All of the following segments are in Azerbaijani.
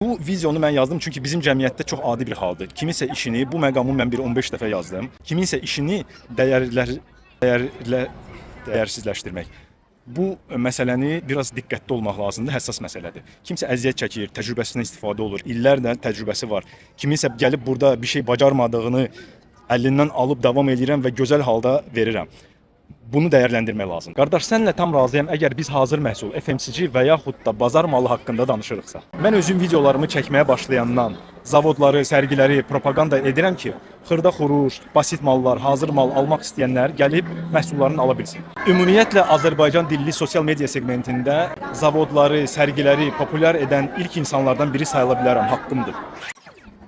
Bu videonu mən yazdım çünki bizim cəmiyyətdə çox adi bir haldır. Kiminsə işini, bu məqamı mən bir 15 dəfə yazdım. Kiminsə işini dəyərlər dəyərlə dəyərsizləşdirmək. Bu məsələni biraz diqqətli olmaq lazımdır, həssas məsələdir. Kimsə əziyyət çəkir, təcrübəsindən istifadə olur, illərlə təcrübəsi var. Kiminsə gəlib burada bir şey bacarmadığını əlindən alıb davam eləyirəm və gözəl halda verirəm. Bunu dəyərləndirmək lazım. Qardaş, sənlə tam razıyam əgər biz hazır məhsul, FMCG və yaxud da bazar malı haqqında danışırıqsa. Mən özüm videolarımı çəkməyə başlayandan zavodları, sərgiləri propaganda edirəm ki, xırda xuruş, basit mallar, hazır mal almaq istəyənlər gəlib məhsullarını ala bilsin. Ümumiyyətlə Azərbaycan dilli sosial media seqmentində zavodları, sərgiləri populyar edən ilk insanlardan biri sayıla bilərəm, haqqımdır.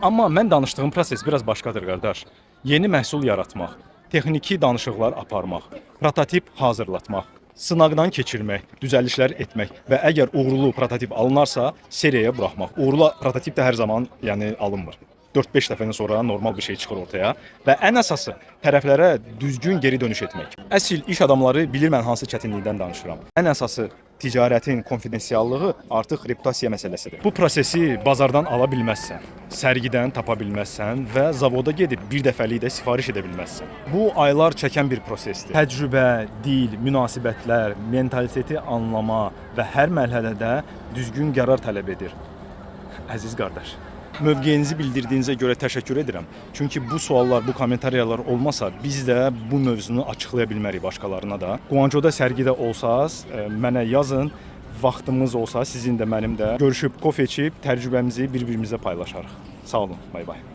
Amma mən danışdığım proses biraz başqadır qardaş. Yeni məhsul yaratmaq, texniki danışıqlar aparmaq, prototip hazırlatmaq, sınaqdan keçirmək, düzəlişlər etmək və əgər uğurlu prototip alınarsa, seriyaya buraxmaq. Uğurlu prototip də hər zaman, yəni alınmır. 4-5 dəfədən sonra normal bir şey çıxır ortaya və ən əsası tərəflərə düzgün geri dönüş etmək. Əsl iş adamları bilir mən hansı çətinlikdən danışıram. Ən əsası ticarətin konfidensiallığı artıq reputasiya məsələsidir. Bu prosesi bazardan ala bilməzsən, sərgidən tapa bilməzsən və zavoda gedib bir dəfəlik də sifariş edə bilməzsən. Bu aylar çəkən bir prosesdir. Təcrübə, dil, münasibətlər, mentaliteti anlama və hər mərhələdə düzgün qərar tələb edir. Əziz qardaş, mövqeyinizi bildirdiyinizə görə təşəkkür edirəm. Çünki bu suallar, bu kommentariyalar olmasa biz də bu mövzunu açıqlaya bilmərik başqalarına da. Guangzhou-da sərgidə olsaz, mənə yazın. Vaxtımız olsa sizin də mənim də görüşüb kofe içib təcrübəmizi bir-birimizə paylaşarıq. Sağ olun. Bay bay.